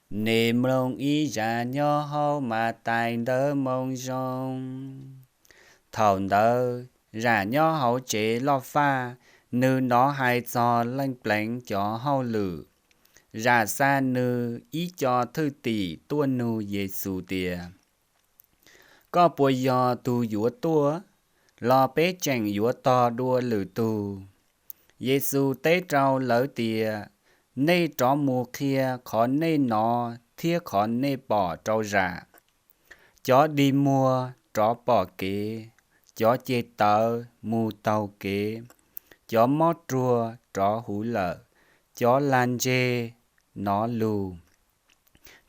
Nej mloog ib zaj nyob hauv Mathais Ntawv Moo Zoo. Thaum ntawd zam nyob hauv tsev loj faj, nws hnov hais txog Leej Pleev cov hauj lwm. Zam xa nws ib co thwj tim tuaj nug Yexus tias, Koj puas yog tus yuav tuaj, los peb tseem yuav tog dua lwm tus? Yexus teb rau lawv tias, Nej rov mus qhia qhov nej hnov thiab qhov nej pom rau zam. Cov dig muag rov pom kev, cov ceg tawv mus taug kev, cov mob ruag rov huv lawm, cov lag ntseg hnov lus,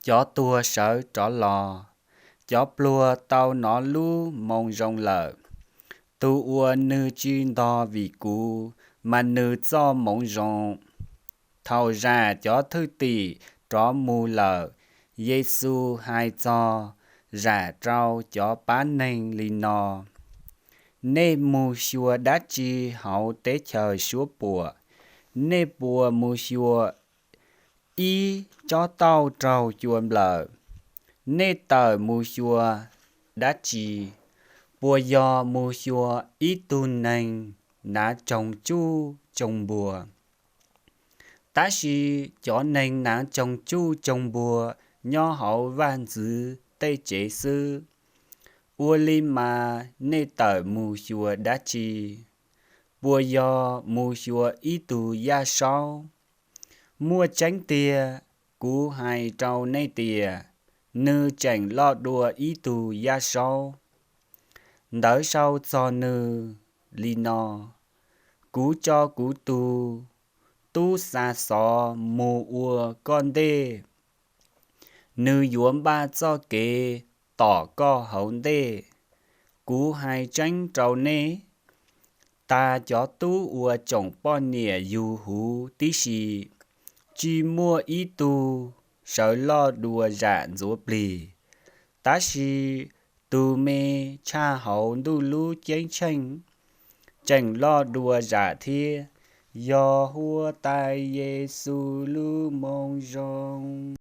cov tuag sawv rov los, cov pluag tau hnov lub Moo Zoo lawm. Tus uas nws tsis ntog vim kuv, mas nws txoj hmoov zoo. Thaum zam cov thwj tim rov mus lawm, Yexus hais txog zam rau cov pab neeg li no, Nej mus xyuas dab tsi hauv teb chaws suab puam? Nej puas mus xyuas ib tsob tauj raug cua nplawm? Nej tawm mus xyuas dab tsi? Puas yog mus xyuas ib tug neeg hnav tsoog tsuj tsoog npua? Tab sis cov neeg hnav tsoog tsuj tsoog npua nyob hauv vaj ntxwv tej tsev xwb. Ua li mas nej tawm mus xyuas dab tsi? Puas yog mus xyuas ib tug yaj saub? Muaj tseeb tiag, kuv hais rau nej tias, nws tseem loj dua ib tug yaj saub. Ntawv sau txog nws li no, Kuv tso kuv tus Tub xa xov mus ua koj ntej, nws yuav npaj txoj kev tom koj hauv ntej. Kuv hais tseeb rau nej, tas cov tub uas tsoom poj niam yug huv tib si, tsis muaj ib tug sawv loj dua zam ntxuav plig. Tab sis tus me tshaj hauv Ntuj lub Ceeb Tsheej tseem loj dua zam thiab. Yog Huab Tais Yexus lub Moo Zoo.